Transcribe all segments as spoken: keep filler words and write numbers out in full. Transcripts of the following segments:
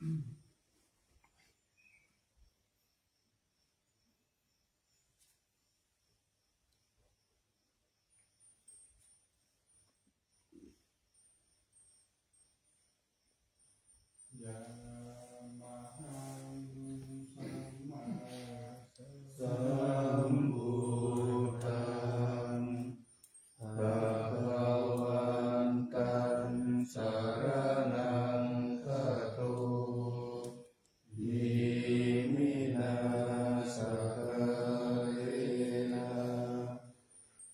Yamahaṃ sammāsambuddhaṃ bhagavantaṃ saraṇaṃ gato. Iminā sakkārena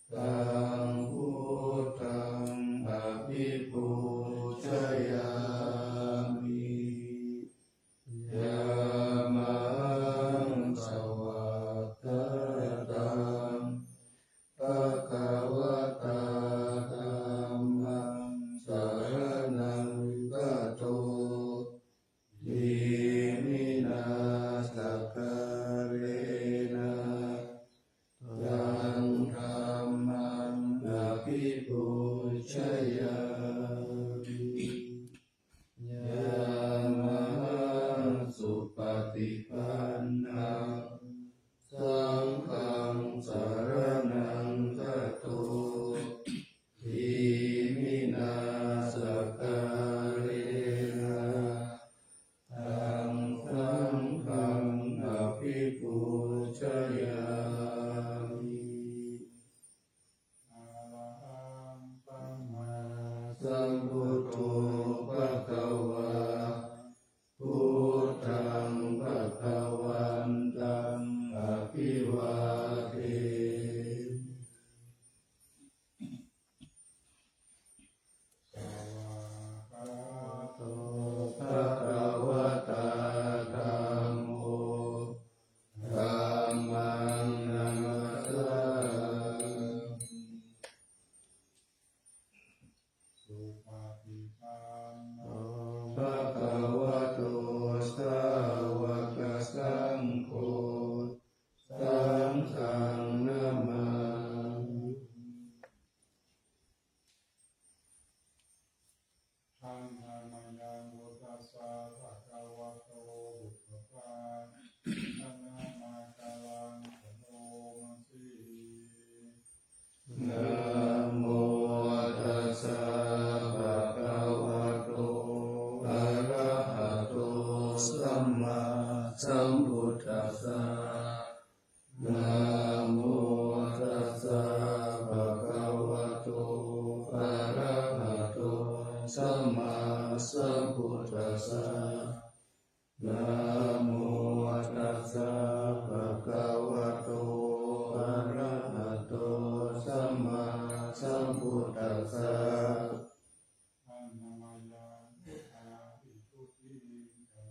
taṃ buddhaṃ abhipūjayāmi. Yamahaṃ svākkhātaṃ bhagavatā dhammaṃ saraṇaṃ gato. Iminā sakkārena taṃ dhammaṃ abhipūjayāmi. Yamahaṃ supaṭipannaṃ saṅghaṃ saraṇaṃ gato. Iminā sakkārena taṃ saṅghaṃ abhipūjayāmi. Arahaṃ sammāsambuddho bhagavā, buddhaṃ bhagavantaṃ abhivādemi. Svākkhāto bhagavatā dhammo, dhammaṃ namassāmi. Supaṭipanno bhagavato sāvakasaṅgho, saṅghaṃ namāmi. Handa mayaṃ buddhassa bhagavato pubbabhāganamakāraṃ karoma se. Namo tassa bhagavato arahato sammāsambuddhassa. Namo tassa bhagavato arahato sammāsambuddhassa. Namo tassa bhagavato arahato sammāsambuddhassa. Handa mayaṃ buddhavibhūtiṃ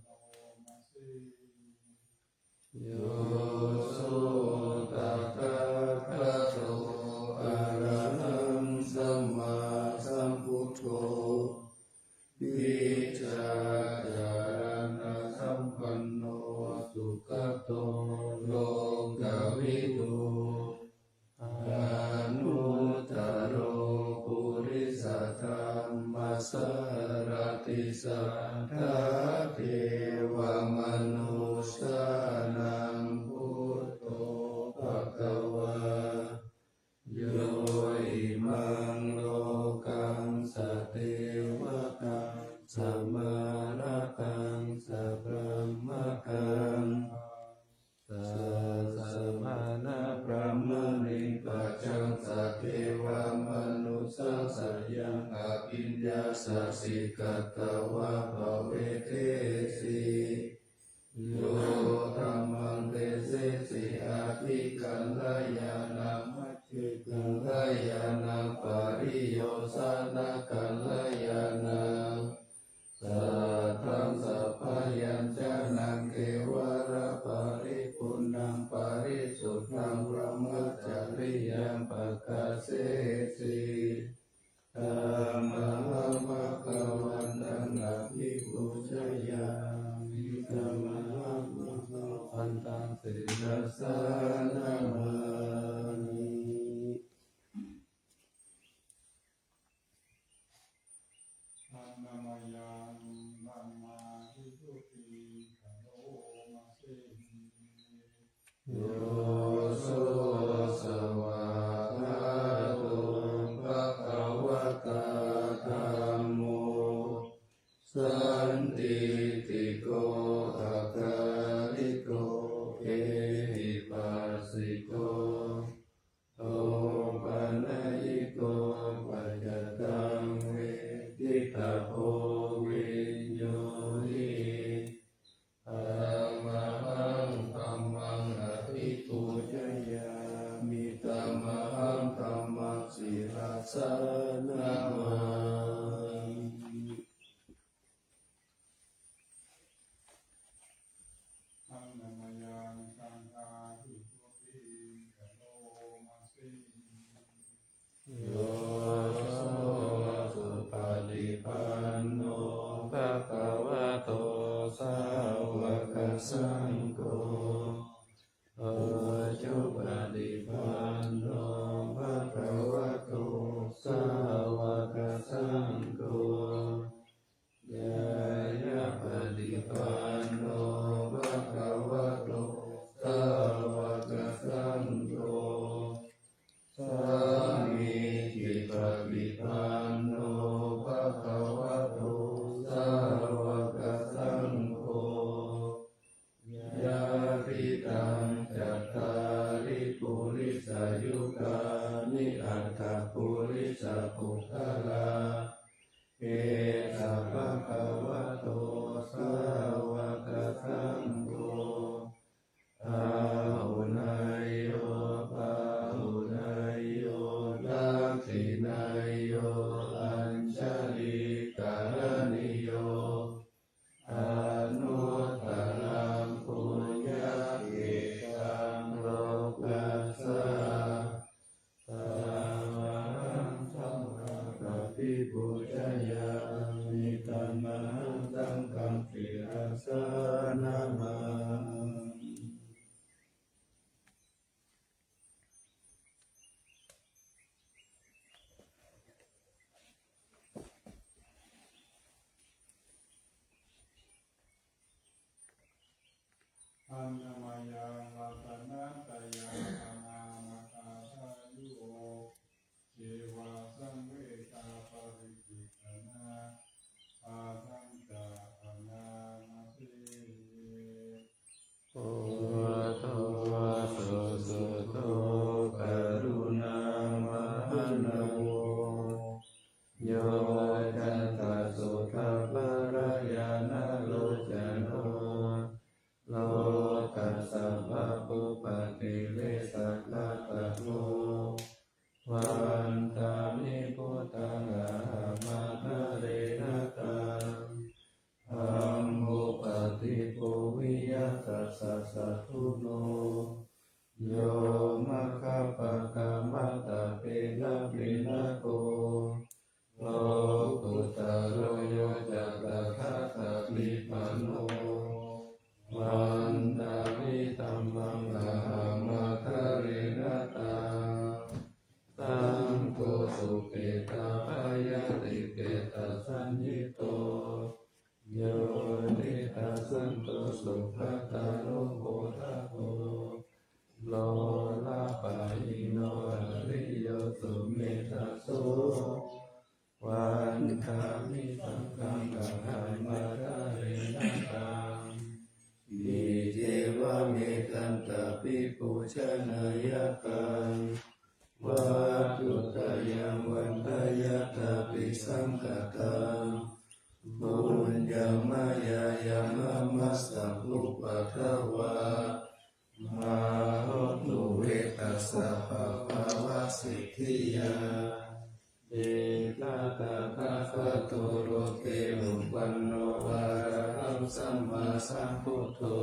karoma se. Yo so tathāgato arahaṃ sammāsambuddho, vijjācaraṇasampanno sugato lokavidū, anuttaro purisadammasārathi satthā devamanussānaṃ buddho bhagavā. Yo imaṃ lokaṃ sadevatāṃ samārataṃ sabrahmakaṃ, sassamaṇabrāhmaṇiṃ pajaṃ sadevamanussāsayaṃ abhiññā sacchikatvā pavedesi. Yo dhammaṃ desesi aṭṭhikaḷāyānaṃ majjhekaḷāyānaṃ pariyosānakaḷāyānaṃ, saddaṃ sabbañjaṇaṃ kevalaparipuṇṇaṃ parisuddhaṃ brahmacariyaṃ pakāsesi. Tamahaṃ bhagavantaṃ abhipūjayāmi. Tamahaṃ bhagavantaṃ sirasā namāmi. Handa mayaṃ dhammābhibhūtiṃ opanayiko paccattaṃ veditabbo viññūhi. Tamahaṃ dhammaṃ abhipūjayāmi, tamahaṃ dhammaṃ sirasā namāmi. Handa mayaṃ saṅghāhi duttiṃ karomasiṃ. Yo so supaṭipanno bhagavato sāvakasaṅgho, ujupaṭipanno bhagavato sāvakasaṅgho, ñāyapaṭipanno bhagavato sāvakasaṅgho, sāmīcipaṭipanno bhagavato sāvakasaṅgho, yadidaṃ cattāri purisayugāni aṭṭha purisapuggalā, esa bhagavato sāvakasaṅgho, āhuneyyo pāhuneyyo dakkhiṇeyyo añjalikaraṇīyo, anuttaraṃ puññakkhettaṃ lokassā. Tamahaṃ dhammaṃ abhipūjayāmi, tamahaṃ saṅghaṃ sirasā namāmi. Handa mayaṃ ratanattayaṃ pamāṇakārāyu, ceva saṃvedha parikicchana, padañca paṇāma se. Buddho susuddho karuṇāmahaṇṇavo, yocantasuddhaparayanā locano, lokassāvapuppaṭiresaṅghatto, vandāmi buddhaṃ ahaṃ ādarena taṃ. Dhammo paṭibbūhiyā tassa satthuno, yo maggapākamatthapena piṇhako, lokuttaro yo ca tathāgatapāṇino, vandāmi dhammaṃ ahaṃ ādarena taṃ. Taṃ kho sukhetabayātipetāsañhito, yo nidassanato sugataro modako, lolapahīno ariyo sumedhaso, vandāmi saṅghaṃ ahaṃ ādarena taṃ. Iccevametantabhipūjanāyakaṃ, vatthuttayaṃ vandayadabhisaṅkhataṃ, puññaṃ mayā yaṃ amhāsamupaddavā, mā hontu ve tassa pāpāvasiddhiyā. Itiha tathāgato loke uppanno arahaṃ sammāsambuddho,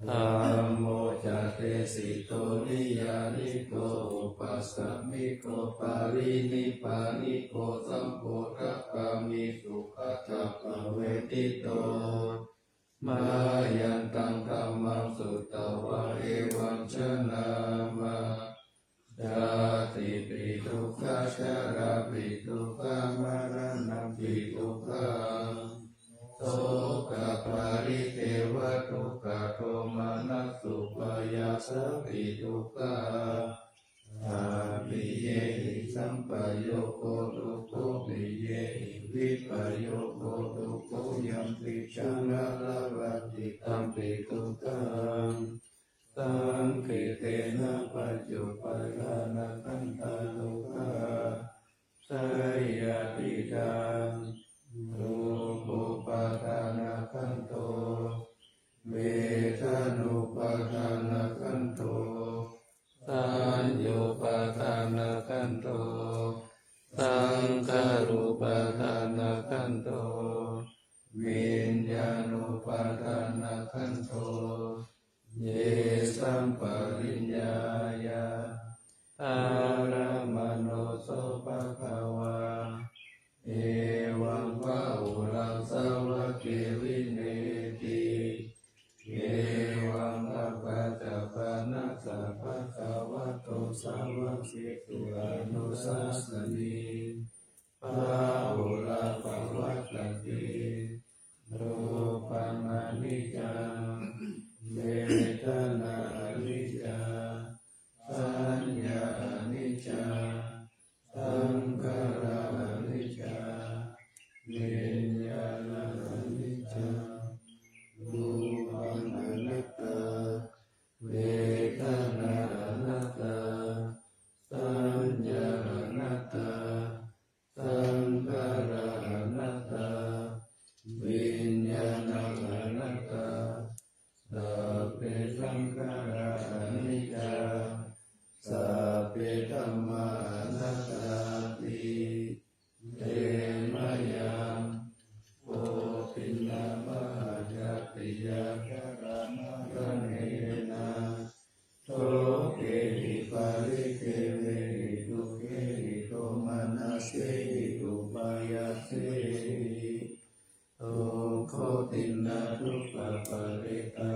dhammo ca desito niyyāniko upāsamiko parinibbāniko sambodhagāmi sugatappavedito. Mayantaṃ dhammaṃ sutvā evaṃ janāma, jātipi dukkhā jarāpi dukkhā maraṇampi dukkhaṃ, sokaparidevadukkhadomanassupāyāsāpi dukkhā, appiyehi sampayogo dukkho piyehi vippayogo dukkho, yampicchaṃ na labhati tampi dukkhaṃ, saṅkhittena pa pañcupādānakkhandhā dukkhā. Seyyathīdaṃ, rūpūpādānakkhandho, vedanūpādānakkhandho, saññūpādānakkhandho, saṅkhārūpādānakkhandho, viññāṇūpādānakkhandho. Ye sampariññāya, dhāramāno so bhagavā, evaṃ bahulaṃ sāvake vineti. Evaṃ tassa bhāvanassa bhagavato sāvakesū anussāsanī, bahulā pavattati. Rūpaṃ aniccaṃ, vedanā aniccā, saññā aniccā, saṅkhārā aniccā, viññāṇaṃ aniccā, rūpaṃ anattā, vedanā anattā, saññā anattā, saṅkhārā anattā, viññāṇaṃ anattā, sabbe saṅkhārā aniccā, sabbe dhammā anattāti. Te mayā koṭinā mahajātiyā jalamaggena, sokehi paridevehi dukkhehi domanassehi upāyāsehi, dukkhotinā dukkhaparitā,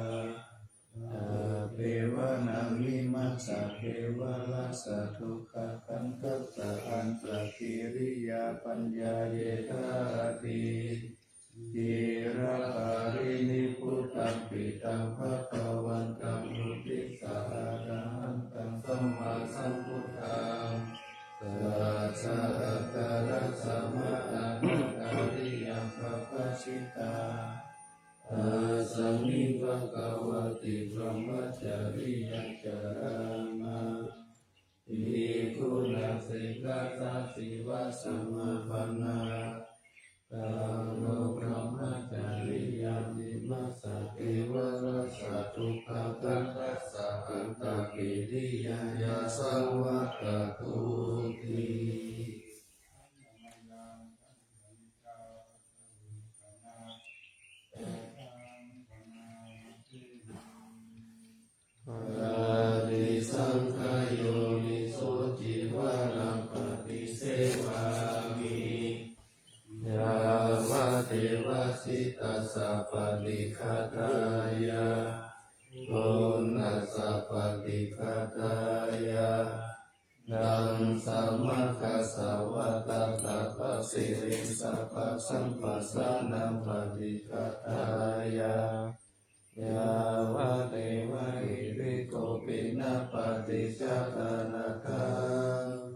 tappeva nāmimā sakevalassa dukkhakkhandhassa antakiriyā paññāyedhāti. Ciraparinibbutampi taṃ bhagavantaṃ uddissa arahantaṃ sammāsambuddhaṃ, satthattharasama atthakariyaṃ pabbajitā. Tasmiṃ bhagavati brahmacariyaṃ carāma, bhikkhūnaṃ saṅghassa sīvasamappannā. Taṃ no brahmacariyaṃ imassa kevalassa dukkhakkhandhassa antakiriyā yāsavatthatūti. Paṭisaṅkhā yoniso cīvaraṃ paṭisevāmi, yāvadeva sītassa paṭighātāya, uṇhassa paṭighātāya, daṃsamakasavātātapasiriṃsapasamphassānaṃ paṭighātāya, yāvadeva hirikopinapaṭicchādanatthaṃ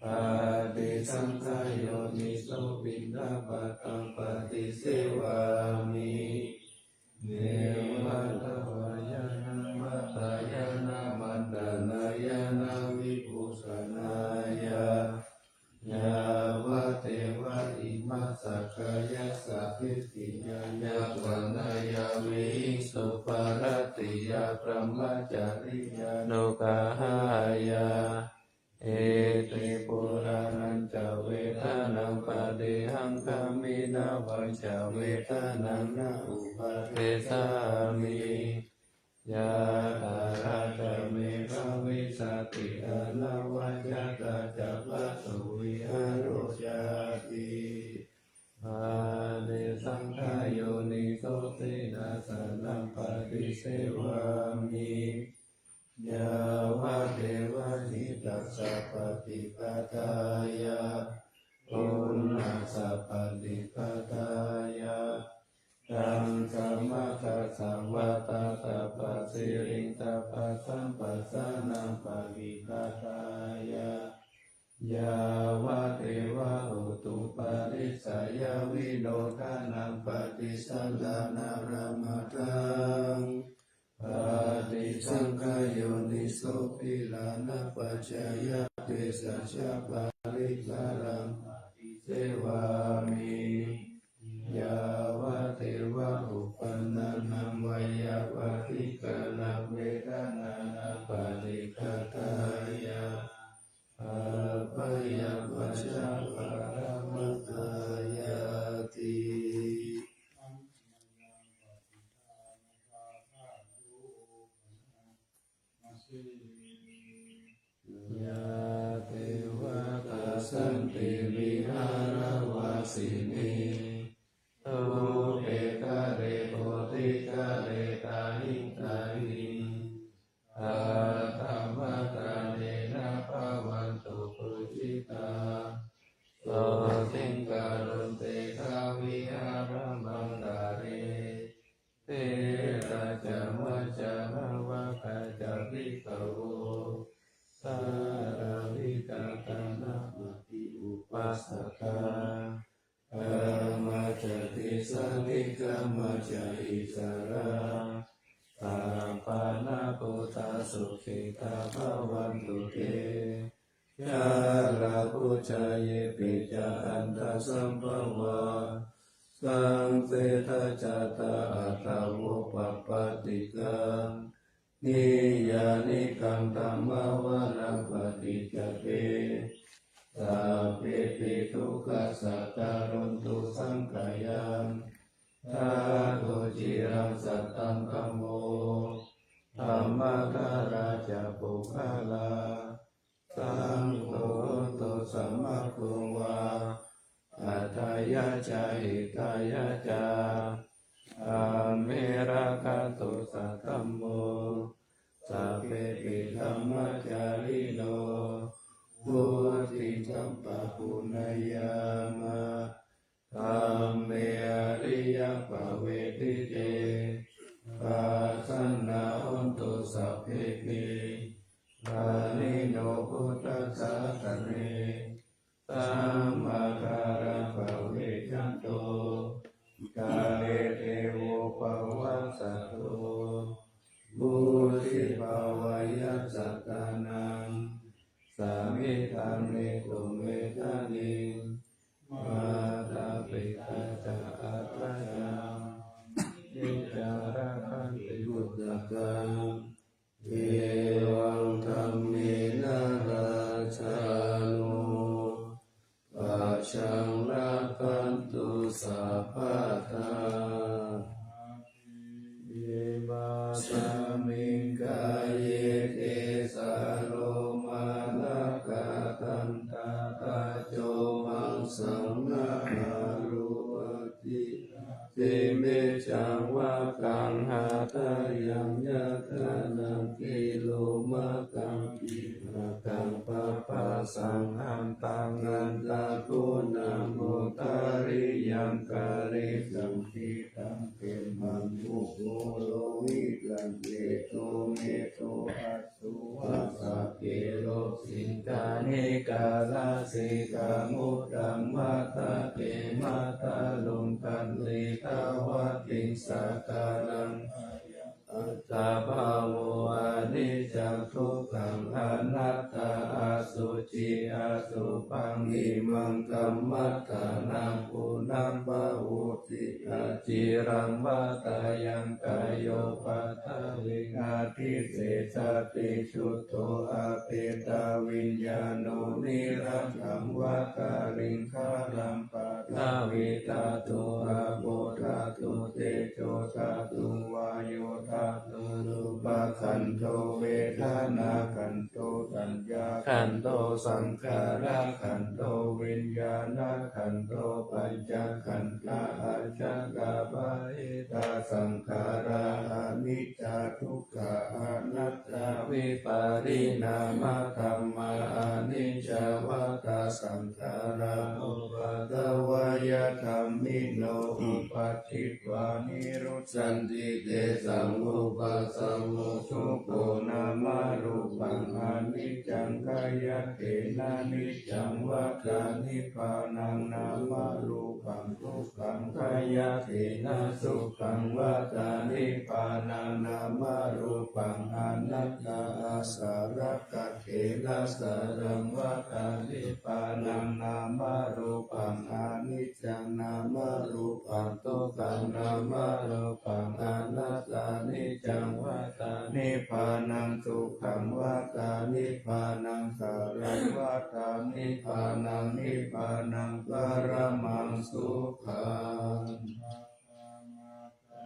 paṭisaṅkhā yoniso piṇḍapātaṃ paṭisevāmi, neva davāya na madāya na maṇḍanāya na vibhūsanāya, yāvadeva imassa kāyassa ṭhitiyā yāpanāya vihiṃsuparatiyā brahmacariyānuggahāya. Iti purāṇañca vedanaṃ paṭihaṅkhāmi navañca vedanaṃ na uppādessāmi. Yātrā ca me bhavissati anavajjatā ca pātuvihāro cāti. Paṭisaṅkhā yoniso senāsanaṃ paṭisevāmi, yāvadeva sītassa paṭighātāya, uṇhassa paṭighātāya, daṃsamakasavātātapasiriṃsapasamphassānaṃ paṭighātāya, yāvadeva utuparissayavinodanaṃ paṭisallānārāmatthaṃ paṭisaṅkhā yoni Tisso pilaṇapajjāya vessajaparikkaraṃ paṭisevāmi. Yāvadeva uppannānaṃ veyyābādhikānaṃ vedanānaṃ paṭighātāya bhabyāpajjhaparamatāyāti. Yā devā vasanti vihāravāsinī, thūpe ghare bodhighare tahiṃ tahiṃ, atthamathānena bhavantu pūjitā, sotthiṃ karontedha vihāramaṇḍale. Therā ca majjhā navakā ca bhikkhavo, sārāmikā dānapatī upāsakā, gāmā ca desā nigamā ca issarā, sappāṇabhūtā sukhitā bhavantu te. Jalābujā yepi ca aṇḍasambhavā, saṃsedajātā athavopapātikā, niyyānikaṃ dhammavaraṃ paṭicca te, sabbepi dukkhassa karontu saṅkhayaṃ. Ṭhātu ciraṃ sataṃ dhammo, dhammaddharā ca puggalā, saṅgho hotu samaggo va, atthāya ca hitāya ca. Dhamme rakkhatu saddhammo, sabbepi dhammacārino, vuḍḍhiṃ sampāpuṇeyyāma. Dhamme ariyappavedite, pasannā hontu sabbepi, pāṇino buddhasāsane. Samādhārā pavecchanto, kāle devo pavassatu, vuḍḍhibhāvāya sattānaṃ, samiddhaṃ netu medaniṃ. Mātā pitā ca atrajaṃ, niccaṃ rakkhanti puttakaṃ, evaṃ dhammena rājāno, pajaṃ rakkhantu sabbadā. Imasmiṃ kāye kesā lomā nakhā dantā taco maṃsaṃ nahārū aci dimejaṃ vakkaṃ hadayaṃ yakanaṃ kilomakaṃ pīhakaṃ papphāsaṃ antaṃ antaguṇaṃ udariyaṃ karīsaṃ khitaṃ khemaṃ ubho lohisaṃ keto medo asu vasā kelo siññā nikarā sikha mudaṃ matthake matthaluṅ khalitavatiṃ sakalaṃ ayaṃ attabhāvo aniccā dukkhaṃ anattā asucī asubhaṃ imaṃ kammadānaṃ punabbhavoti aciraṃ vatayaṃ kāyo paṭhaviṃ adhisessati chuddho apetaviññāṇo niratthaṃ vataliṅgaraṃ paṭhavīdhātu āpodhātu tejodhātu vāyodhātu rūpakkhandho vedanākkhandho sañ ñākkhandho saṅkhārakkhandho viññāṇakkhandho pañcakkhandhā ajjhattā bahiddhā saṅkhārā aniccā dukkhā anattā vipariṇāmadhammā aniccā vata saṅkhārā uppādavayadhammino uppajjitvā nirujjhanti tesaṃ vūpasamo dukkho nāmarūpaṃ aniccā niccaṃ, khayyaṭṭhena niccaṃ vata nibbānaṃ nāmarūpaṃ dukkhaṃ, khayyaṭṭhena sukhaṃ vata nibbānaṃ nāmarūpaṃ anattā, āsarakkhaṇena saraṃ vata nibbānaṃ nāmarūpaṃ aniccaṃ nāmarūpaṃ dukkhaṃ nāmarūpaṃ anattā, niccaṃ vata nibbānaṃ sukhaṃ vata nibbānaṃ saraṃ vata nibbānaṃ nibbānaṃ paramaṃ sukhaṃ.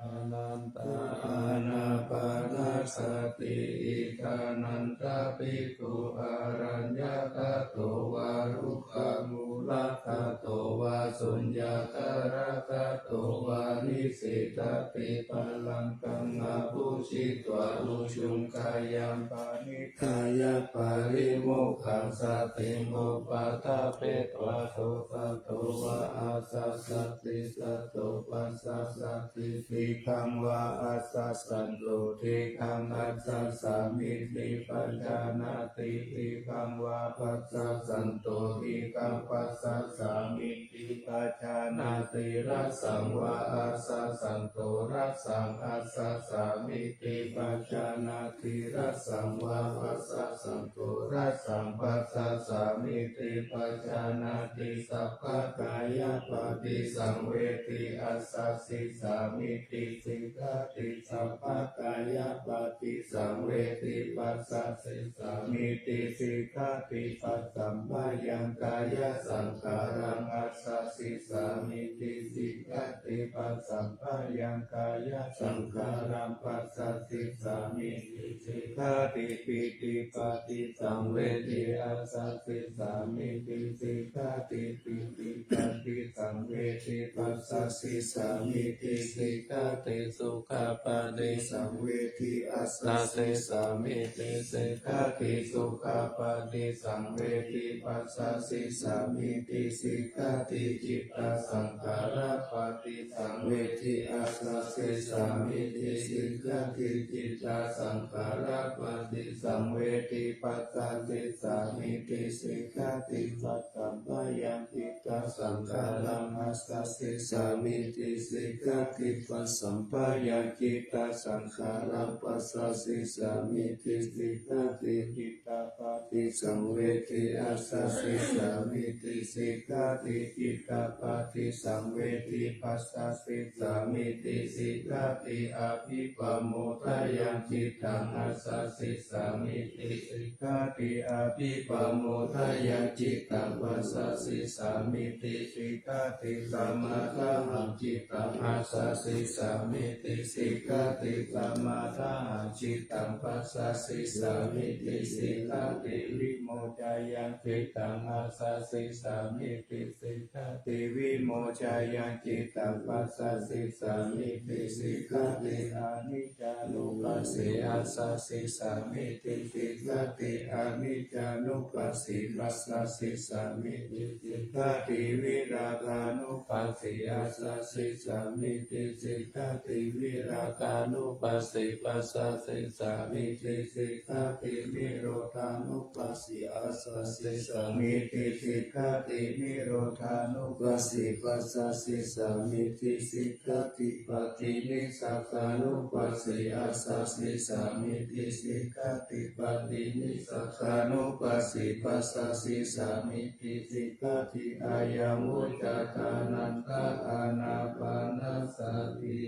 Anantā ānāpānasati. Iddhānanta bhikkhū araññagato vā ruggamūlagato vā suññāgaragato vā niseṭṭhatīpallaṅkaṃ abhujitvā ujuṃ khayyaṃ paṇidhāya parimukhasatiṃ upaṭṭhapetvā so sato vā āsasati sato passasati dīghaṃ vā āsasanto dīghaṃ passasāmīti pajānāti dīghaṃ vā passassanto dīghaṃ passasāmīti pajānāti rassaṃ vā āsasanto rassaṃ assasāmīti pajānāti rassaṃ vā passassanto rassaṃ passasāmīti pajānāti sabbakāyapaṭisaṃvedi assasisāmīti sikkhati sabbakāyapaṭisaṃvedi passasisāmīti sikkhati pasamphayaṃ kāyasaṅkhāraṃ assasisāmīti sikkhati pasamphayaṃ kāyasaṅkhāraṃ passasisāmīti sikkhati pītipaṭisaṃvedi assasisāmīti sikkhati pītipaṭisaṃvedi passasisāmīti sikkhati sukhapaṭisaṃvedi assasisāmīti sikkhati sukhapaṭisaṃvedi passasisāmīti sikkhati cittasaṅkhārapaṭi saṃvedi assasisāmīti sikkhati cittasaṅkhārapaṭisaṃvedi passasisāmīti sikkhati pasamphayaṃ cittasaṅkhāraṃ assasisāmīti sikkhati pasamphayaṃ cittasaṅkhāraṃ passasisāmīti sikkhati cittapaṭisaṃvedi assasisāmīti sikkhati cittapaṭisaṃvedi passasisāmīti sikkhati abhipamodanaṃ cittaṃ assasisāmīti sikkhati abhipamodanaṃ cittaṃ passasisāmīti sikkhati samādanaṃ cittaṃ assasisāmīti sikkhati samādanaṃ cittaṃ passasisāmīti sikkhati vimodanaṃ cittaṃ assasisāmīti sikkhati vimodanaṃ cittaṃ passasisāmīti sikkhati aniccānupassī assasisāmīti sikkhati aniccānupassī passasisāmīti sikkhati virāgānupassī assasisāmīti sikkhati virāgānupassī passasisāmīti sikkhati nirodhānupassī assasisāmīti sikkhati nirodhānupassī passasisāmīti sikkhati paṭinissagānupassī assasisāmīti sikkhati paṭinissagānupassī passasisāmīti sikkhati ayaṃ vuccatā. Anantā ānāpānasati.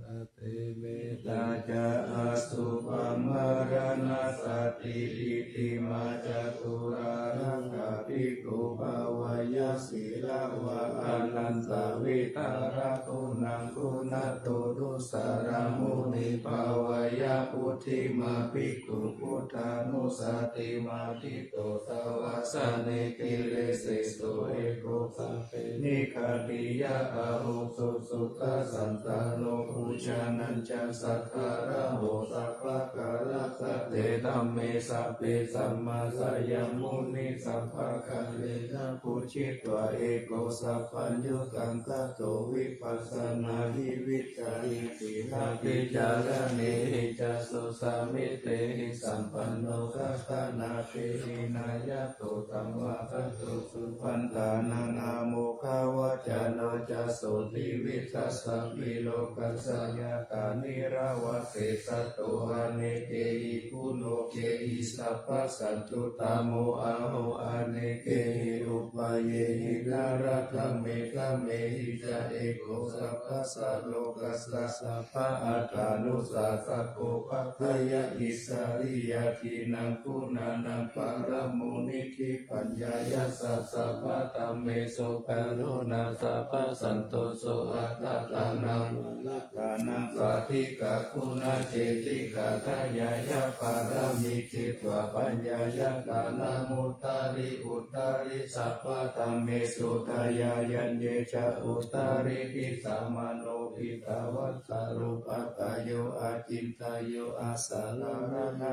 Sati mettā ca asubhā maraṇasati iddhimā caturārakkha bhikkhū bhāweyya sīlavā anantavidhā. Raghūnaṃ guṇato dussaraṃ muni bhāweyya buddhimā bhikkhū buddhānussatimatthito. Savāsanekehi desesu eko sabbe nikkhatiyā bahusu sukhasantano. Pūjā Ānandañca Sādāraho sabbakālakatē dhamme sabbe samādaye muni sabbakālena pūjitva eko sabbaññutaṃ gato vipassanāhi vicarehi vidhā vicāraṇehi ca susamitehi sampanno kathānatehi nāyato sammā Supaṇṇānaṃ āmogavacano ca sotthi vittasapi lokassa ñātā nirvāsesato anekehi guṇokehi sabbasantuttamo aho anekehi upayehi naradhammehi dhamehi ca eko sabbasā lokassa sabba attānussāsako paccayi issarīyadīnaṃ guṇānaṃ paramoniddhi paññāya sabba dhammesu karuṇā sabbasantoso attānaṃ parittaṃ sādhikā guṇā cetikā dhayayyā pāramī citvā paññāya kālamuttari uttari sabba dhammesu dhayayaññe ca uttaridhi samāno hitvā sarūpakāyo acintayyo asaramāya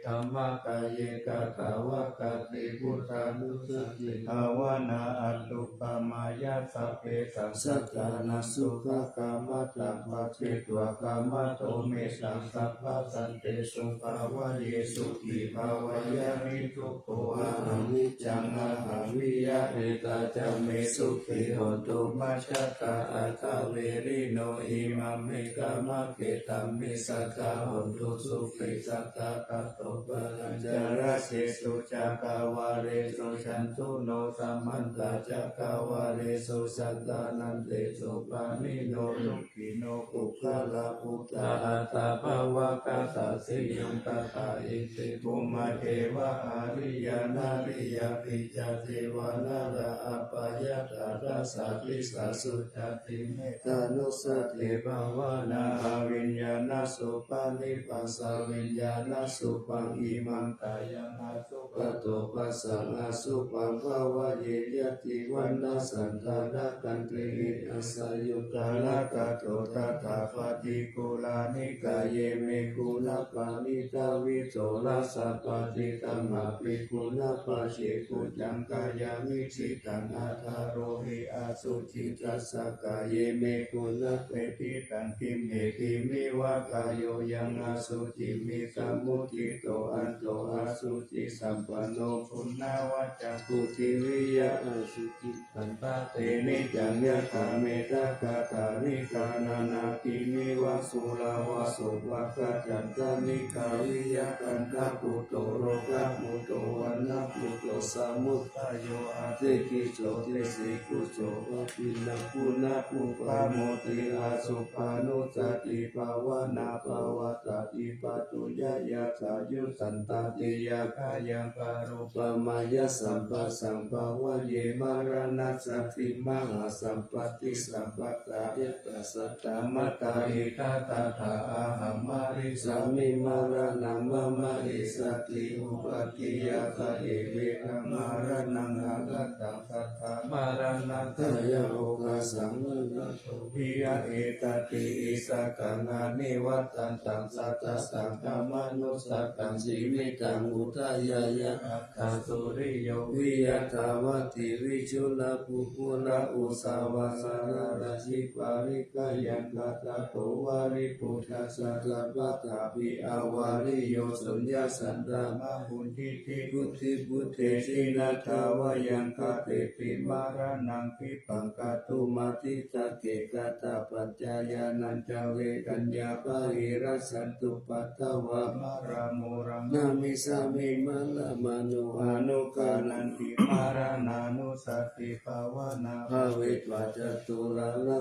dhammakāye katvā kati buddhānussatibhāvanā anuppamāya sabbesaṃ sattānaṃ sukhakammataṃ pacchitvā kammato mettaṃ sabbasantesu bhāvaye sukhī bhāvaye niddukho ahaṃ niccaṃ ahaṃ viya etā ca me sukhī hontu majjhattā aṭṭhaverino imaṃ me dhammakkhetaṃ me sadā hontu sukhī sadā tato palañca rājesu cakkavāḷesu ja̱ntu no samantā cakkavāḷesu jantānantesu pāṇino dukkhino puggalā bhūtā attabhāvagatā siyuṃ tathā iti bhummā devā ariyā nariyā picca devā narā apayattā dasā disā sucati me tānussatibhāvanā aviññāṇasuppaṭipassā viññāṇasuppaṃ imaṃ kāyaṃ asuppato passaṃ asuppaṃ bhāvaye yadi vaṇṇasaṃ thanakantihi asayukaṃ lakato tathā paṭikulāni kāye me guṇā paṇītā vitorasapattidhammāpi guṇā paṭibujjhaṃ kāyavidhitaṃ athārohi asuci tassa kāye me guṇā pethidaṃ kimmeti me va kāyo yaṃ asuciṃ visamuddhito anto asuci sampanno puṇṇavaccaṃ puthiviya asuciṃ gandhā te niccaṃ yathā me dakkhaṭā niṭṭhānanā gimhi va sūlā va sopāga chandanikkā viya gandhabhūto rogabhūto vaṇṇabhūto samudayo ādi tisso desi kuso pahīna guṇā pubba moti asubbānussatibhāvanā pavattati pātuyā yathāyuṃ santāti yathāyaṃ karuppamāya sabbasaṃ bhāvaye maraṇassati mahāsampatti sabbadāyaka sadā mattā hitāgatāhaṃ marissāmi maraṇaṃ mama essatthi upādiya sahe vedamaraṇaṃ akantaṃ sadā maraṇatthāya okāsaṃ viya ettadi issakaṃ anivattantaṃ satasaṅgamanussataṃ jīvitaṃ udayāya aṭṭha suriyo viya dāvatthi vijuḷā puggalā uḷāva saḷarajjhi parikkhayaṃ katato vāribhuddhassa tapaṭṭhābhi avariyo suññasaddhammamuñcitti buddhibhutte jinatthāvayaṃ kateti maraṇaṃ khippaṃ kātumatthitake katapañca yānañca vedaññā bāhirajjhattupaddavā maramuraṃ namissāmi maramāno anukaranti maraṇānussatibhāvanā bhāvetvā caturāgā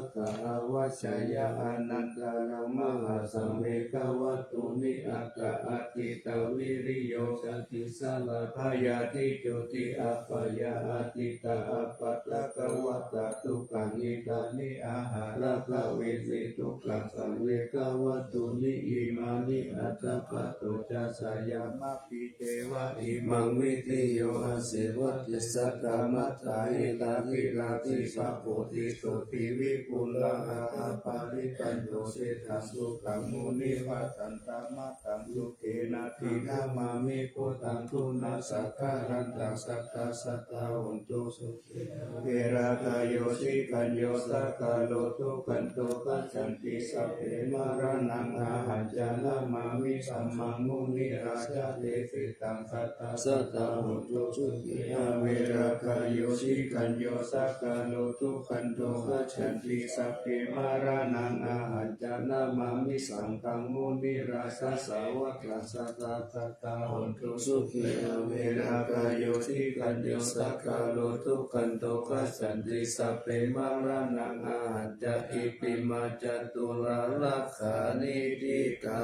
avajjāya anantaraṃ mahāsaṃ vegavatthumi aṭṭha atītaviriyo sati sallabhayādi joti apāyā atītā appaṭighātā dukkhā nidassī āharagāmesi dukkhaṃ saṃvegavattuni imāni aṭṭha patto ca sayamāpi Devā imaṃ vidhiyā asīvati satthā mattā etadiraddhi sabbodhi sotthiṃ vipulā aparipurena sīlaṃ sukhaṃ munivarantaṃ. Mataṃ sukkhena tiṇṇannamāmi buddhaṃ guṇasaṅgharantaṃ satthā satthā hontu sukhī. Verāgayo sigañño sakkāro duggando gacchanti sabbe maraṇaṃ ahañca namāmi dhammaṃ munirājā desitaṃ satthā satthā hontu sukhī. Averāgayo sigañño sakkāro duggando gacchanti sabbe maraṇaṃ ahañca namāmi saṅghaṃ munirājā sāvakaṃ satthā hontu sukhī. Averāgayo sigañño sakkāro duggando gacchanti sabbe maraṇaṃ ahañca ippimā caturā lakkhaṇe ṭhitā.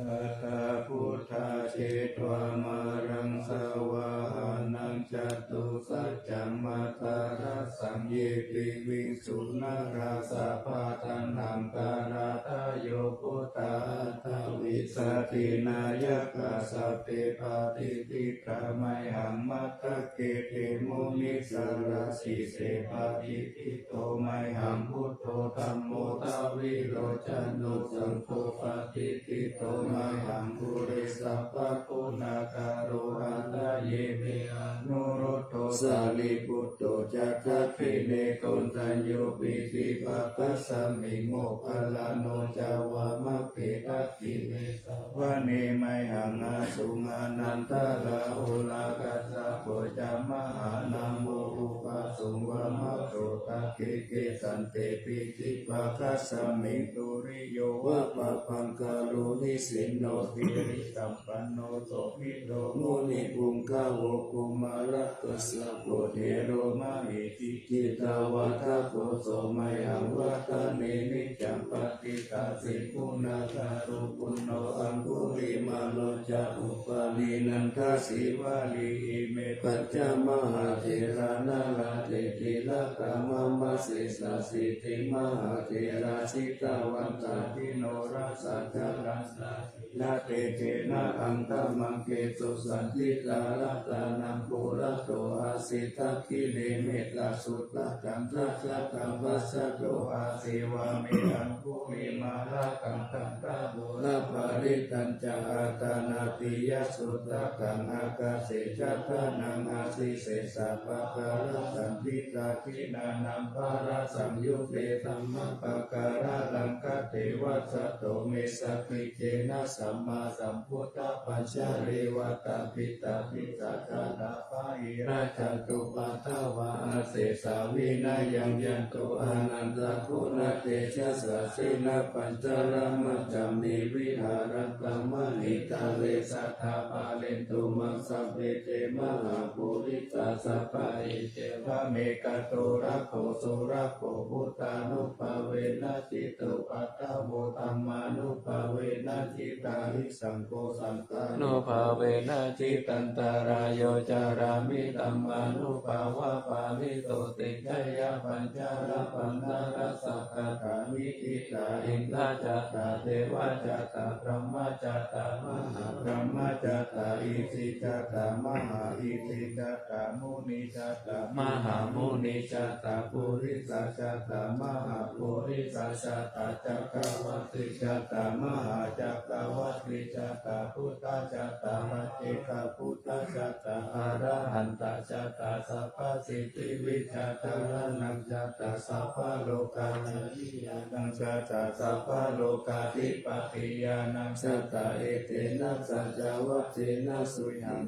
Tathā buddhā jetvā māraṃ savāhanaṃ catusaccāmatarasaṃ ye piviṃ su narāsabhā. Taṇhaṅkarādayo buddhā aṭṭhavīsati nāyakā sabbe patiṭṭhitā mayhaṃ matthake te munissarā. Sīse patiṭṭhito mayhaṃ buddho dhammo dvilocano saṅgho patiṭṭhito mayhaṃ ure sabbaguṇākaro. Hadaye me anuruddho sārīputto ca dakkhiṇe koṇḍañño piṭṭhibhāgasmiṃ moggallāno ca vāmake. Dakkhiṇe savane mayhaṃ āsuṃ ānandarāhulā kassapo ca mahānāmo ubhāsuṃ vāmasotake. Kesante piṭṭhibhāgasmiṃ suriyo va pabhaṅkaro nisinno sirisampanno sobhito munipuṅgavo. Kumārakassapo thero mahesī cittavādako so mayhaṃ vadane niccaṃ patiṭṭhāsi guṇākaro. Puṇṇo aṅgulimālo ca upālī nandasīvalī ime pañca mahātherā nalāṭe tilakā mama. Sesāsīti mahātherā jitavantā jinorasā jalantā sīlatejena aṅgamaṅgesu saṇṭhitā. Ratanaṃ purato āsi dakkhiṇe mettasuttakaṃ dhajaggaṃ pacchato āsi vāme aṅgulimālakaṃ. Khandhamoraparittañca āṭānāṭiyasuttakaṃ ākāse chadanaṃ āsi sesā pākārasaṇṭhitā. Jinānaṃ bālasaṃyutte sabbapākāralaṅkate vasato me sakiccena sammāsambuddhapañjare. Vātapittādisañjātā bāhirajjhattupaddavā asesā vinayaṃ yantu anantaguṇatejasā. Jinapañjaramajjhamhi viharantaṃ mahītale sadā pālentu maṃ sabbe te mahāpurisāsabhā. Iccevamekanto rakkho surakkho buddhānubhāvena jitupaddavo dhammānubhāvena jitārisaṅgho saṅghānubhāvena jitantarāyo carāmi dhammānubhāvapālito. Tejavajjālapaññārasagatā niṭṭhitā indā catā devā catā brahmā catā mahābrahmā catā isi catā mahāisi catā muni catā mahāmuni catā purisā catā mahāpurisā catā cakkavatī catā mahācakkavatī catā buddhā catā paccekabuddhā catā arahantā catā sabbasiddhivijjācaraṇaṃ catā sabbalokā ñāṇaṃ catā sabbalokādhipatiñāṇaṃ catā. Etena saccavajjena suyhaṃ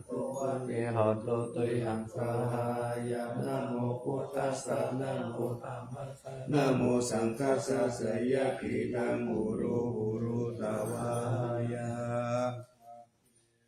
hotu tuyhaṃ svāhāya. Namo buddhassa, namo dhammassa, namo saṅghassa, jayakhilaṃ huru huru svāhāya.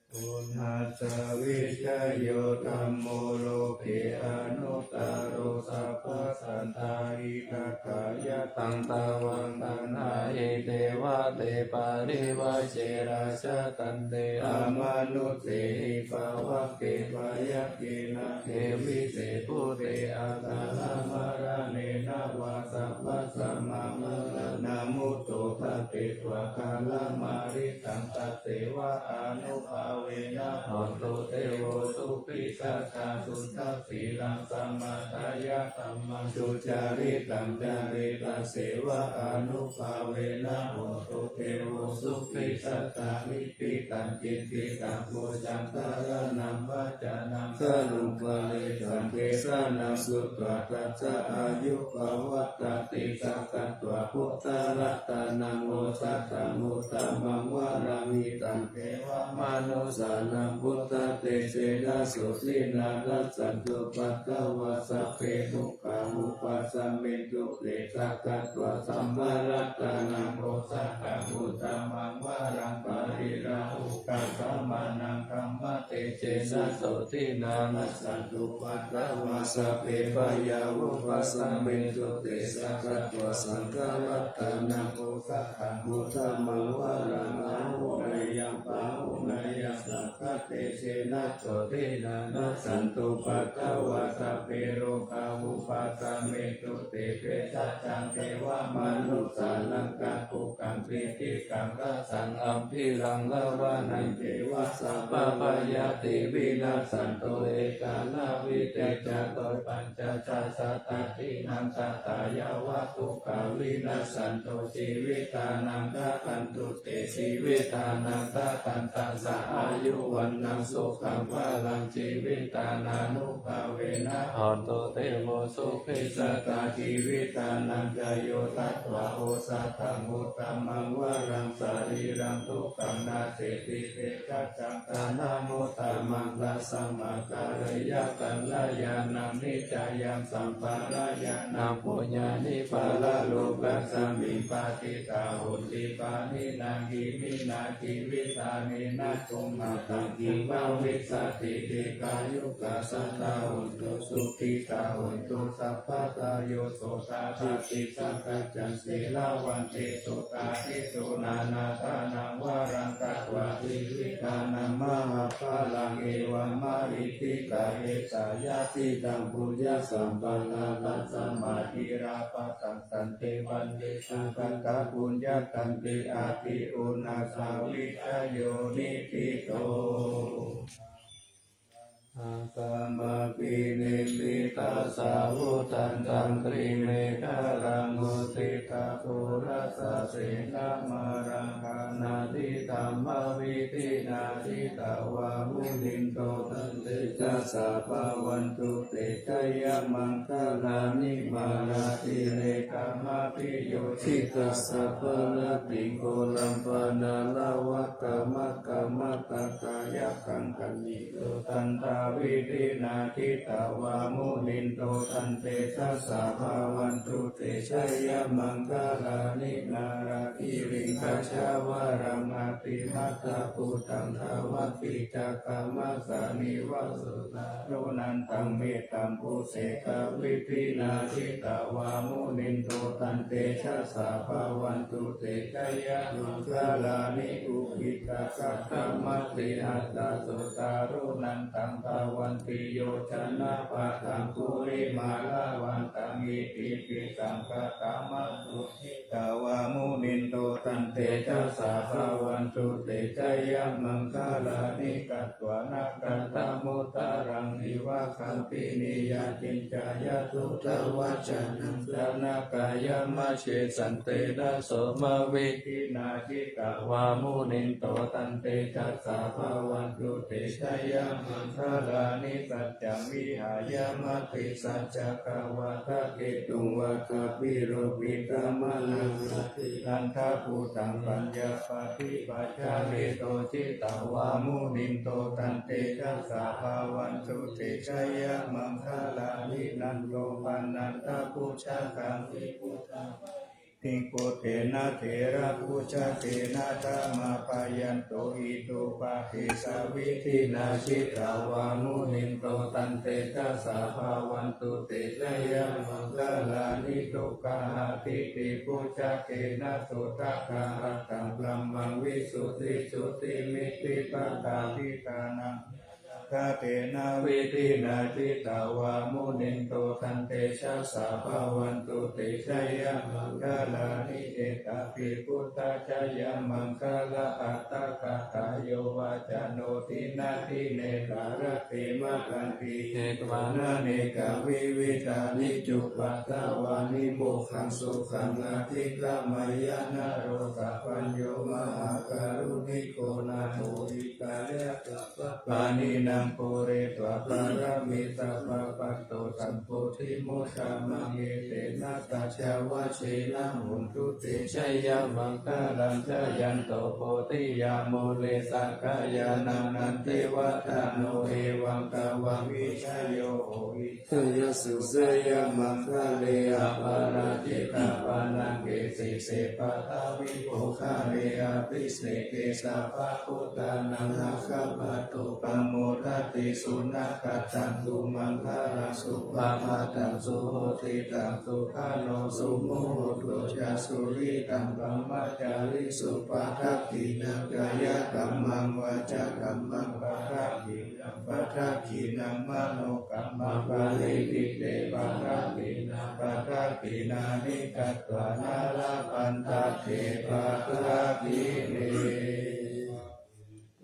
Uṇhassa vijayo dhammo loke anuttaro sabbasattā hitatthāya taṃ tvaṃ gaṇhāhi devate parivajje rājadaṇḍe amanussehi pāvake byagghe nāge vise bhūte akāramaraṇena vā sabbasmaṃ maraṇamuttapādetvā kālamāritaṃ tasseva ānubhāvena hontu devo sukhī satthā. Suddhasīlaṃ samādāya dhammaṃ sucaritaṃ care tasseva ānubhāvena hontu devo sukhī satthā. Iddhitaṃ cintitaṃ pūjaṃ dhāraṇaṃ vācanaṃ garuṃ pare saṅghe sānaṃ sutvā tassa āyu pavaḍḍhatīti. Sakkatvā buddharatanaṃ osathaṃ uttamaṃ varaṃ hitaṃ devamanussānaṃ buddhatejena sotthinā nassantupaddavā sabbe dukkhā vūpasamentu te. Sakkatvā dhammaratanaṃ osathaṃ uttamaṃ varaṃ pariḷāhūpasamanaṃ dhammatejena sotthinā nassantupaddavā sabbe bhayā vūpasamentu te. Sakkatvā saṅgharatanaṃ osathaṃ uttamaṃ varaṃ āhuneyyaṃ pāhuneyyaṃ saṅghatejena sotthinā nassantupaddavā sabbe rogā vūpasamentu te. Bhejavajjaṃ devamanussānaṃ kakugaṃ piṭikaṃ rasaṃ ambhiraṃ lavaṇaṃ ceva sabbabhayāti vinassantu. Ettānāvīte catupañ caccasattadīnaṃ sattā yāva dukkhā vinassantu jīvitānaṃ dadantu te. Jīvitānaṃ dadantassa āyu vaṇṇaṃ sukhaṃ balaṃ jīvitānānubhāvena hontu devo sukhī satthā. Jīvitānañca yo datvā osathaṃ uttamaṃ varaṃ sarīraṃ dukkhā naseti bhejavajjaṃ ṭhānamuttamaṃ. Tasmā kāleyya kalyāṇaṃ niccāya sampādāya yaṃ puññāni paralokasmiṃ patiṭṭhā honti pāṇinā. Iminā jīvitāni na sumataṃ kiṃbhavissatīti. Dīghāyukā sadā hontu sukhitā hontu sabbadā. Yo so tathāgataṃ sīlavantesu dāsesu nānādānaṃ varaṃ datvā jīvitānaṃ mahapphalaṃ evamādiṭṭhikā esa yadidaṃ puññasampadaṃ tasmā sīlabhātaṃ sante bhante sakataṃ puññakkhettaṃ iti. Uṇhissavijayo niṭṭhito. Sabbapāṇibhītasāvudhantaṃ girimekhalaṃ uditaghorasasenamāraṃ dānādidhammavidhinā jitavā munindo tantejasā bhavatu te jayamaṅgalāni. Ukkhittakhaggamatihatthasudāruṇantaṃ dhāvantiyojanapathaṅgulimālavikramabhiyujjhitasabbarattiṃ ghorampanāḷavakamakkhamathaddhayakkhaṃ khantīsudantavidhinā jitavā munindo tantejasā bhavatu te jayamaṅgalāni. Nāḷāgiriṃ gajavaraṃ atimattabhūtaṃ dāvaggicakkamasanīva sudāruṇantaṃ mettambusekavidhinā jitavā munindo tantejasā bhavatu te jayamaṅgalāni. Ukkhittakhaggamatihatthasudāruṇantaṃ dhāvantiyojanapathaṅgulimālavantaṃ iddhībhisaṅkhatamano jitavā munindo tantejasā bhavatu te jayamaṅgalāni. Katvāna kaṭṭhamudaraṃ iva gabbhinīyā ciñcāya duṭṭhavacanaṃ janakāyamajjhe santena somavidhinā jitavā munindo tantejasā bhavatu te jayamaṅgalāni. Saccaṃ vihāya matisaccakavādaketuṃ vādābhiropitamanaṃ atiandhabhūtaṃ paññāpadīpajalito jitavā munindo tantejasā bhavatu te jayamaṅgalāni. Nandopanandabhujagaṃ vibudhaṃ Iddhiṃ puttena therabhujagena damāpayanto iddhūpadesavidhinā jitavā munindo tantejasā bhavatu te jayamaṅgalāni. Duggāhadiṭṭhibhujagena sudaṭṭhahatthaṃ brahmaṃ visuddhijutimiddhibakābhidhānaṃ ñāṇāgadena vidhinā jitavā munindo tantejasā bhavatu te jayamaṅgalāni. Etāpi buddhajayamaṅgalaaṭṭhagāthā yo vācano dinadine sarate matandī hitvānanekavividhāni cupaddavāni mokkhaṃ sukhaṃ adhigameyya naro sapañño. Mahākāruṇiko nātho hitāya sabbapāṇinaṃ pūretvā pāramī sabbā patto sambodhimuttamaṃ. Etena saccavajjena hotu te jayamaṅgalaṃ. Jayanto bodhiyā mūle sakyānaṃ nandivaḍḍhano evaṃ tvaṃ vijayo hohi jayassu jayamaṅgale. Aparājitapallaṅke sīse paṭhavipokkhare abhiseke sabbabuddhānaṃ aggappatto pamodati. Sunakkhattaṃ sumaṅgalaṃ supabhātaṃ suhuṭṭhitaṃ sukhaṇo sumuhutto ca suyiṭṭhaṃ brahmacārisu. Padakkhiṇaṃ kāyakammaṃ vācākammaṃ padakkhiṇaṃ padakkhiṇaṃ manokammaṃ paṇidhī te padakkhiṇā padakkhiṇāni katvāna labhantatthe padakkhiṇe.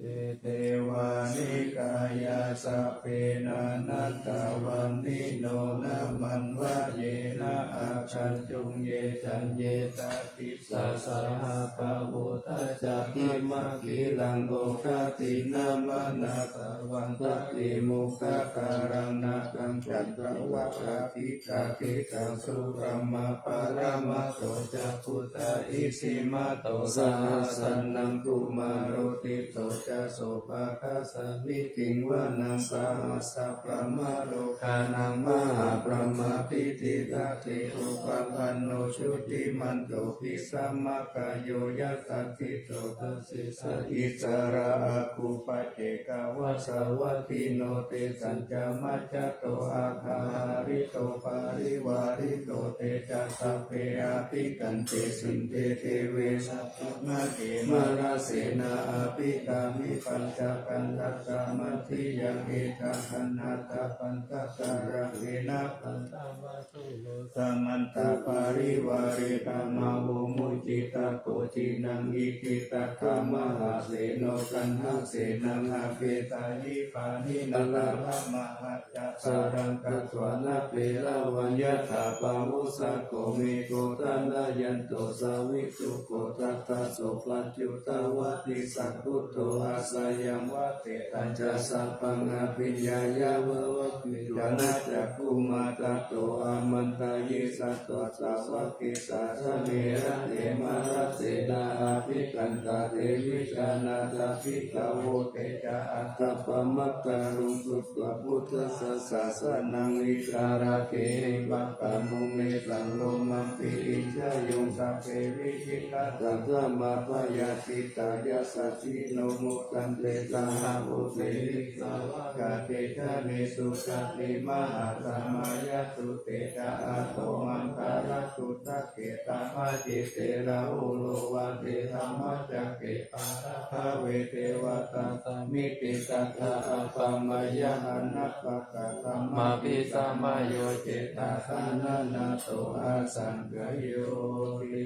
Etevāni kāyā sabbe nānattavaṇṇino nāmanvayena āgañchuṃ ye caññe sadisā saha pavutthajātimakhilaṃ oghatiṇṇamanāsavaṃ satimukhadāraṃ nāgaṃ candaṃva asitātitaṃ sūraṃ va paramatto ca buddho iddhimato saha sanaṅkumāro tisso ca sopāga samitiṃ vanaṃ sahassabrahmalokānaṃ mahābrahmābhitiṭṭhati. Upapanno jutimanto bhismākāyo yasassi so dasettha issarā āgū paccekavasavattino tesañca majjhato aggahārito parivārito te ca sabbe abhikkante sinde deve sabrahmake mārasenā abhikkāmi. Paccaññānañca mandiyaṃ etha gaṇhatha bandhatha rāgena bandhamatthu vo samantā parivāretha. Mā vo muñcittha koci naṃ iti tattha mahāseno kaṇhasenaṃ apesayi pāṇinā talamāhacca saraṃ katvāna bheravaṃ yathā pāvussako megho thanayanto savijjuko tadā so paccudāvatti saṅkuddho asayaṃvate tañca sabbaṃ abhiññāya vavakkhitvāna cakkhumā tato āmantayi satthā sāvake sāsane rate mārasenā abhikkantā te vijānātha bhikkhavo. Te ca ātappamakaruṃ sutvā buddhassa sāsanaṃ vītarāgehi pakkāmuṃ nesaṃ lomampi iñjayuṃ. Sabbe vijitasaṅgāmā bhayātītā yasassino modanti saha bhūtehi sāvakā te janesutāti. Mahāsamayasutte ca ātomaṅgalaṭṭhutake sabbajite rāhulo vāhadesi dhammacakke pāṇabhāve devatā samitiṃ tadā āgamayā anāppakantaṃ abhisamayo cetasā na nātho āsaṅkayoti.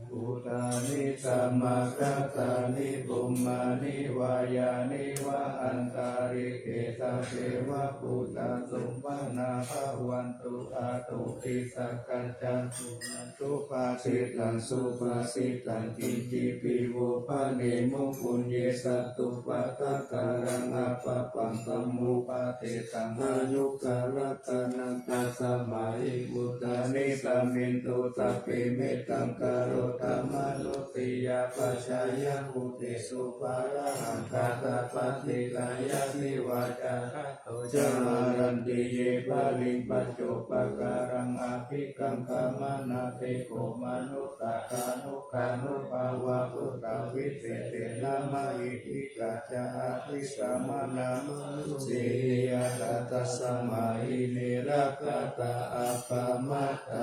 Bhūtāni samāgatāni bhummāni vā yāni va antalikkhe sabbeva bhūtā sumanā bhavantu athopi sakkacca suṇantu bhāsitaṃ. Subhāsitaṃ kiñcipi vo bhaṇemu puññe satthūpakāraṃ appaṃ pammupādetaṃ anuttaraṃ arahattā tasmā hi bhūtā nisāmintu. Sabbe mettaṃ karontu Manussapajātiṃ, pajāya bhūtesu, pāṇāhaṃ ṭhānaṃ paṭidāya, divā ca ratto ca haranti ye baliṃ, paccupakaraṃ abhikaṅkhamanā, te kho manussā kāyānubhāvā, buddhavippattidāni mahīddhikā, ca ādikkāma manussehi, ñātā tasmā hi ne rakkhatha appamattā.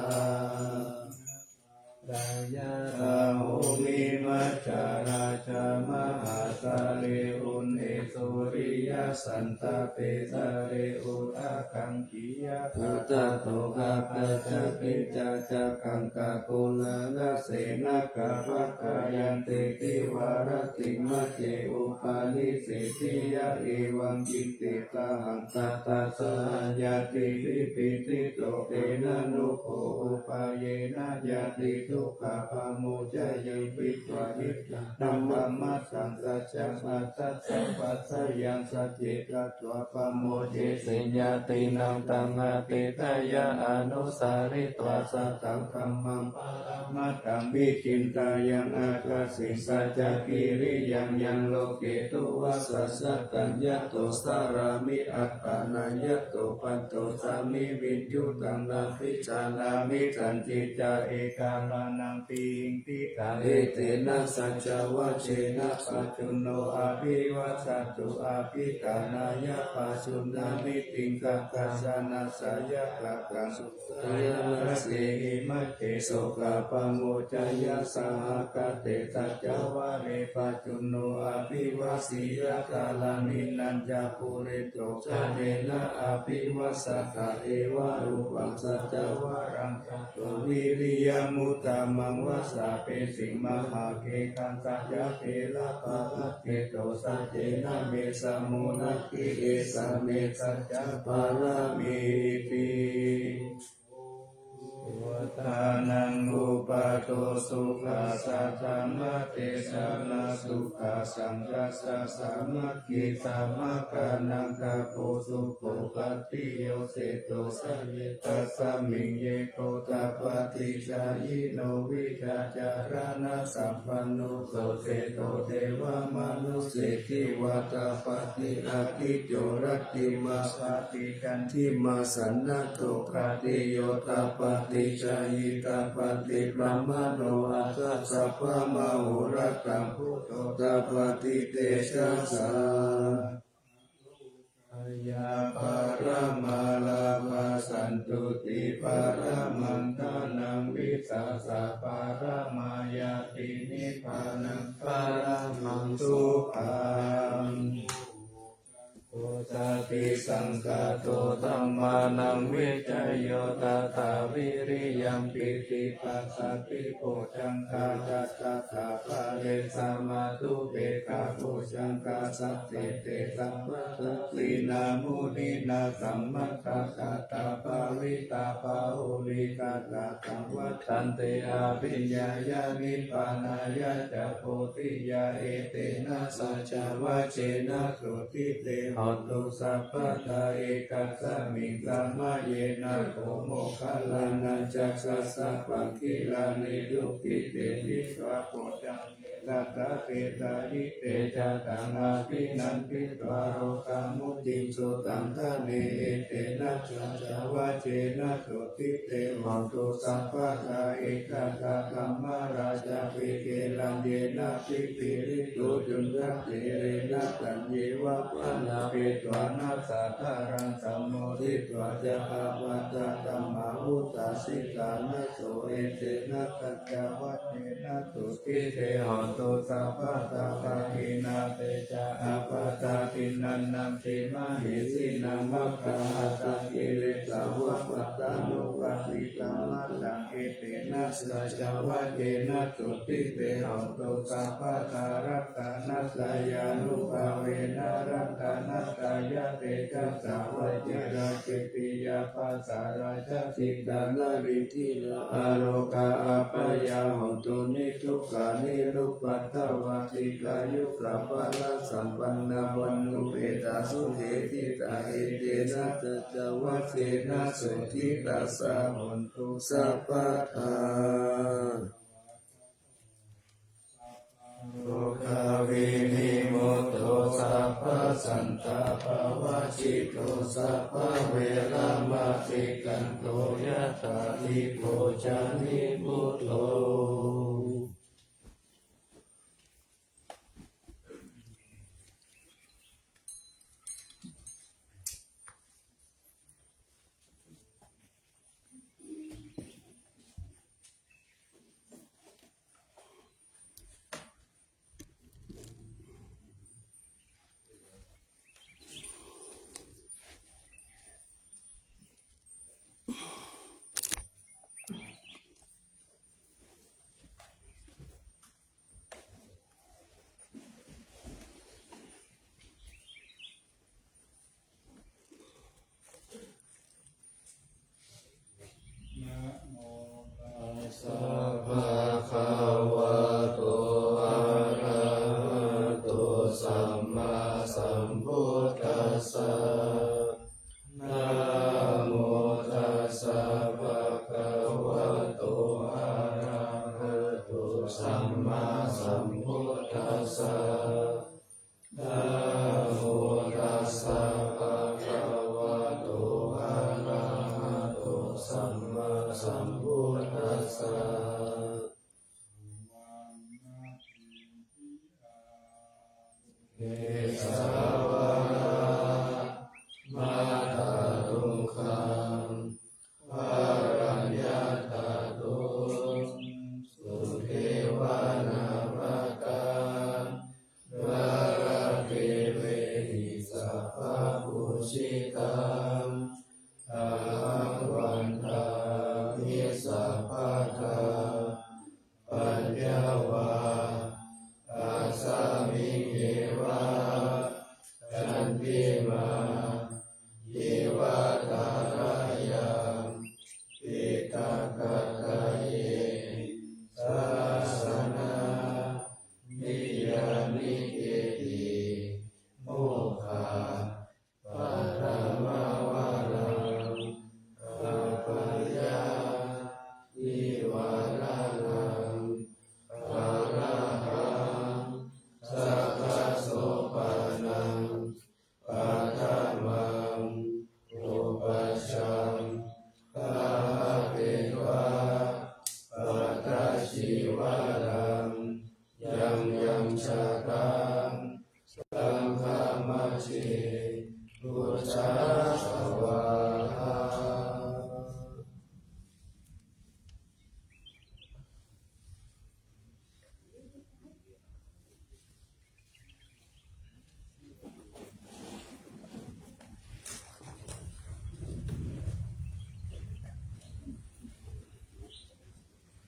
Yātrāyahomimaccārā ca mahāsale, uṇhisūriyasantāpe sale udakaṅkhiya, bhūtadokhappattā kiñcā ca kaṅkhagorā, na senā kappakāyante, divāratimacche upanissisi. Yā evaṃ kittitahaṃ, tattha saha ñātibhi pīḷito, tena no bho upāyena, ñātidukkhā pamuñceyya, pīḷito hitvā na pamātaṃ. Saccavajjassa paccayaṃ, sacce katvā pamodesi, ñātīnaṃ taṃ adhiṭṭheyya, anussaritvā sataṃ dhammaṃ, paramatthaṃ vicinteyya, ākāsiṃ saccakiriyaṃ, yaṃ loke tuvaṭaṃ sataṃ, yato carāmi attānaṃ, yato pantossāmi viññūhaṃ, na vijānāmi taññecca, ekāraṇaṃ tiṇhī etena saccavajjena, pajjunno abhivajjatu, abhiṭhānāya pajjuṇhāni, tiṇhaṃ karānasāya kaṭṭhaṃ, sū sayanassehi majjhe, sokā pamuñceyya, saha kaṭṭhe saccavajje, pajjunno abhivajjeyya, kālāni nañca pūretu, kālena abhivajjatha, evarūpaṃ saccavajjena, viriyamuttamaṃ vāsapesiṃ, mahāgehaṃ saccaṃ therabhajito, saccena me samo natthi, esā me saccapāramīti. Uttānaṃ upādo sukhā, saddhammadesanā sukhā, saṅghassa sāmaggī, samaggānaṃ tapo sukho, bhāgiyo seṭṭho jāye, tasmiṃ ye kho tapaṭicāyino, vijjācaraṇasampanno, so seṭṭho devamanusseshiva, tapaṭi ādicco rattimābhāti, candimā sannaddho, bhāgiyo tapaṭicāyī, tapaṭi brāhmaṇo, atha sabbamahorattaṃ, buddho tapaṭi tejasā. Yā paramā lābhā, santuṭṭhī paramaṃ dhanaṃ, vissāsā paramā ñātī, nibbānaṃ paramaṃ sukhaṃ. Sati saṅkhāto dhammānaṃ vicayo tathā, viriyampīti passaddhi bojjhaṅgā ca tathāpare, samādhupekkhabojjhaṅgā sattete sabbadassinā, muninā sammadakkhātā bhāvitā bahulīkatā, saṃvattante abhiññāya nibbānāya ca bodhiyā, etena saccavajjena sotthi te hotu sabbadā. Ekasmiṃ samaye nātho moggallānañca kassapaṃ gilāne dukkhite disvā bojjhaṅge satta desayi, te ca taṃ abhinanditvā rogā mucciṃsu taṅkhaṇe, etena saccavajjena sotthi te hotu sabbadā. Ekadā dhammarājāpi gelaññenābhipīḷito, cundattherena taññeva bhaṇāpetvāna sādaraṃ, sammoditvā ca ābādhā tamhā vuṭṭhāsi ṭhānaso, etena saccavajjena sotthi te hotu sabbadā. Pahīnā te ca ābādhā tiṇṇannampi mahesinaṃ, maggāhatakilesāva pattānuppattidhammataṃ, etena saccavajjena sotthi te hotu sabbadā. Ratanattayānubhāvena ratanattayatejasā, vajirakkhe piyā passa rājā cittā nali ārogā āpāyā hontu nidukkhā nirupaddavā, dīghāyukā balāsampannā vaṇṇuppetā sukhī citā, etena saccavajjena sotthi tassa hotu sabbadā. Dukkhavinimutto sabbasantāpavajjito sabbaveramatikkanto yathādhikojani buddho. Namo tassa bhagavato arahato sammāsambuddhassa. Namo tassa bhagavato arahato sammāsambuddhassa. Namo tassa bhagavato arahato sammāsambuddhassa. Kesavā vata dukkhaṃ balaññatha dosaṃ, sudevanā vata nalāṭe vehi sabbapūjitaṃ. Ahaṃ vandāmi sabbadā paññā vā asmiṃ eva candimā iva thārāyaṃ diṭṭhagadāye sāsana niyyānikehi mokkha paṭhamavaraṃ appayanivāraṇaṃ arahaṃ sabbasopaṇaṃ paṭhamaṃ upajjhappādetvā pattacīvaraṃ yaṃ yaṃ jātaṃ saṅghamajjhe pūjāvā